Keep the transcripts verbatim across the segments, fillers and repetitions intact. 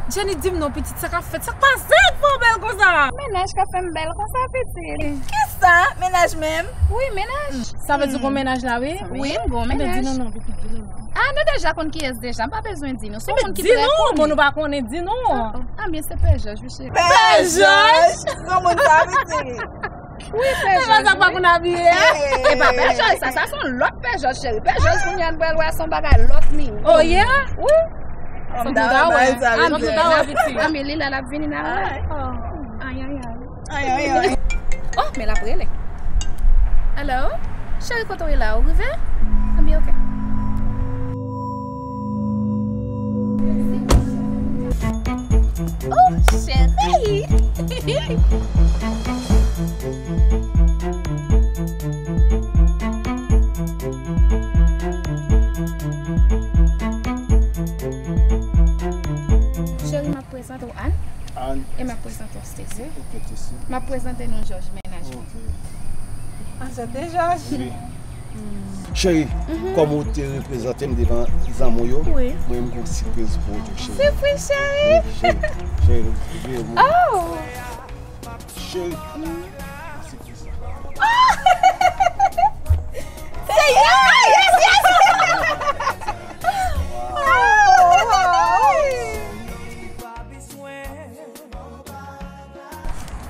Jenny, di m non, pitit, sa k ap fèt? Sa k pase k fè w bèl konsa? Mennaj k ap fè m bèl konsa, pitit. Kisa? Mennaj menm? Wi, mennaj. Sa vle di w gon mennaj la, wi? Wi, m gon mennaj. Di nou non, pitit, di nou non. Ah, nou deja konn kiyès deja, m pa bezwen di nou. Se yon moun ki trè koni. Di nou, bon, nou pa konnen, di nou. Ah, men se Pè Jòj, wi, cheri. Pè Jòj? Granmoun sa, pitit. Wi, Pè Jòj, wi. Sa pa konn abiye. E pa Pè Jòj, sa, sa se yon lòt Pè Jòj, cheri. Pè Jòj, kounye a, n pral wè, se yon bagay lòt, mi. Oh, yeah? Wi. Fòk nou ta wè. Fòk nou ta wè, pitit. Ah, men li la, l ap vini nan. Ay, ay, ay. Ay, ay, ay. Oh, men l ap rele. Hello? Cheri, kote w ye la? Ou rive? Anben, oke. Oh, cheri! Cheri, m ap prezante w Ann. Ann. E m ap prezante w Stacy. Ok, Stacy. M ap prezante nou Jòj, mennaj mwen. Ok. Anchante, Jòj. Wi. Cheri, kòm ou te reprezante m devan zanmi w yo, wi, mwen menm gon sipriz pou ou tou, cheri. Sipriz, cheri? Wi, cheri. Cheri, veye m. Oh! Cheri. Se yes, yes, yes!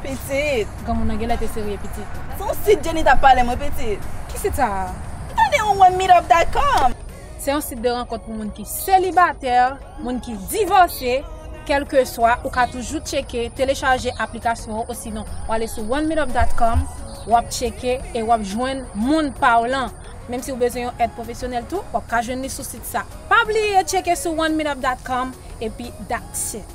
Pitit. Granmoun nan genlè te serye, pitit. Se yon sit Jenny t ap pale mwen, pitit. Ki sit sa a? M tande yon one meet up dot com. Se yon sit de rankont pou moun ki selibatè, moun ki divòse, kèlkeswa, ou ka toujou tcheke, telechaje aplikasyon an, osinon, w ale sou one meet up dot com, w ap tcheke e w ap jwenn moun pa w lan. Menm si w bezwen yon èd pwofesyonèl tou, w ap ka jwenn li sou sit sa. Pa bliye tcheke sou one meet up dot com, epi that's it.